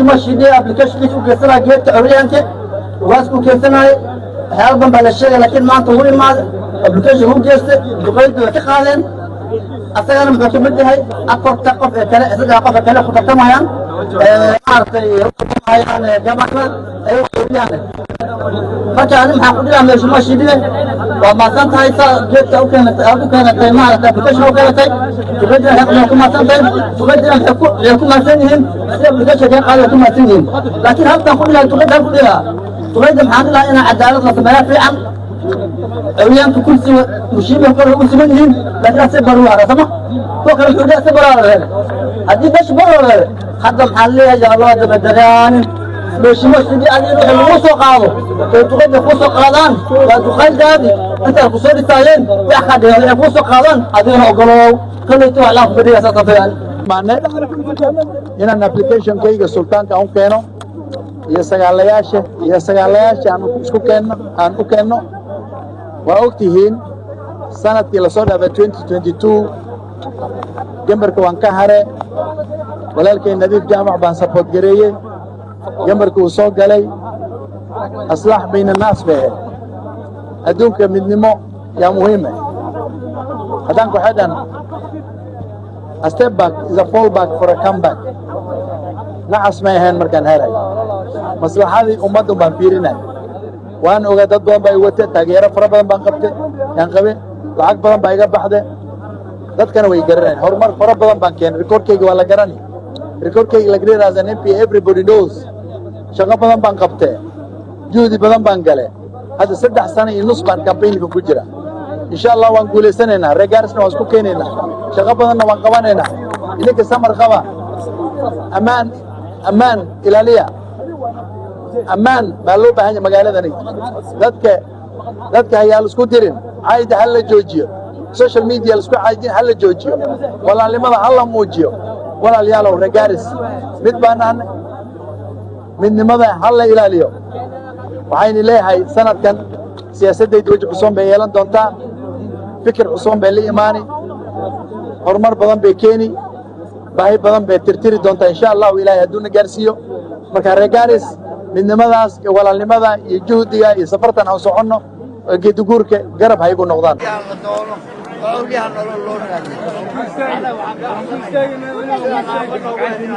Mheshimiwa Shide applicationkiisa u keensanaya geedka curyaanka ugaaska u keensanaayo. Waxyaaba badan baa la sheegay, laakiin maanta wuu imaaday, application u geystay, duqeynta way ka qaadeen. Asagana muxuu ka mid yahay afarta qof ee kale, saddex qof ee kale ku tartamayaan, maaragtay, u tartamayaan gabanada ayagoo curyahan. Marka ani maxaa ku dhigaa? Mheshimiwa Shide, waa mahadsan tahay saa geedka u keenatay, aad u keenatay, maaragtay, application u keenatay. Duqeydina waxay ku mahadsan tahay, duqeydina waxay ku mahadsan yihiin sida application kaga qaaday, way ku mahadsan yihiin. Laakiin halkan ku dhigaa duqeyda, hal ku dhigaa duqeyda, maxaan dhigaa? Inaa cadaalad la sameeyaa fiican. Curyaanka kursiga mushiiba kale ugu siman yihiin, laakiin ase baru hara sama kuwa kale wuxuu dhigaa se baru hara. Haddii meesha baru hara hadda, maxaan leeyahay? Yaa loo dabadagaanin. Mheshimiwa Shide, adiga wixii lagu soo qaado oo duqeyda kuu soo qaadaan waa duqeydaadi intaad ku soo dhisaayeen. Wax ka dhigan waxay kuu soo qaadaan, adigana ogolow. Kolleyta wax laa kubadhiga saas fiican. Maane inaan applicationkayga sultaanka aan u keeno iyo sagaalayaasha aan isku keenno, aan u keenno. Waa og tihiin, sanadkii lasoo dhaafay, 2022, gambarka waan ka hare. Walaalkay Nadiif Jaamac baan support gareeyey, gambarka uu soo galay. Aslaax bayna naas bay ahayd. Adduunka midnimo yaa muhiim ah. Haddaan ku xidhan, a step back is a fall back for a comeback. Nacas may ahayn markaan heray, maslaxadii ummaddu baan fiirinay. Waan ogaa dad badan baa i wate, taageero fara badan baan qabte, yaan qabe, lacag badan baa iga baxde, dadkana way garanayn. Horumar fara badan baan keenay, recordkayga waa la garani, recordkayga la garani as an MP, everybody knows. Shaqo badan baan qabtee, juhdi badan baan gale. Hadda 3 sano iyo nus baan campaignka ku jira. Insha Allah waan guulaysanaynaa, reer Gaarisna waan isku keenaynaa, shaqo badanna waan qabanaynaa. Idinka samar qaba, ammaan, ammaan ilaaliya, ammaan baa loo baahan yahay magaaladani. Dadka hayaa la isku dirin, cayda ha la joojiyo, social media la isku caydin ha la joojiyo, walaalnimada ha la muujiyo. Walaalayaalow, reer Gaaris mid baan nahnay, midnimada ha la ilaaliyo. Waxayna leeyahay, sanadkan siyaasaddayda weji cusub bay yeelan doontaa, fikir cusub bay la imaani, horumar badan bay keeni, baahi badan bay tirtiri doontaa, insha Allahu, Ilaahay hadduuna gaarsiiyo. Marka reer Gaaris, midnimadaas iyo walaalnimada iyo juhdiga iyo safartan aan soconno oo geediguurka garab ha igu noqdaan. La doono oo awliyaha nolol loo raadiyo. Sida naafo noogu helin.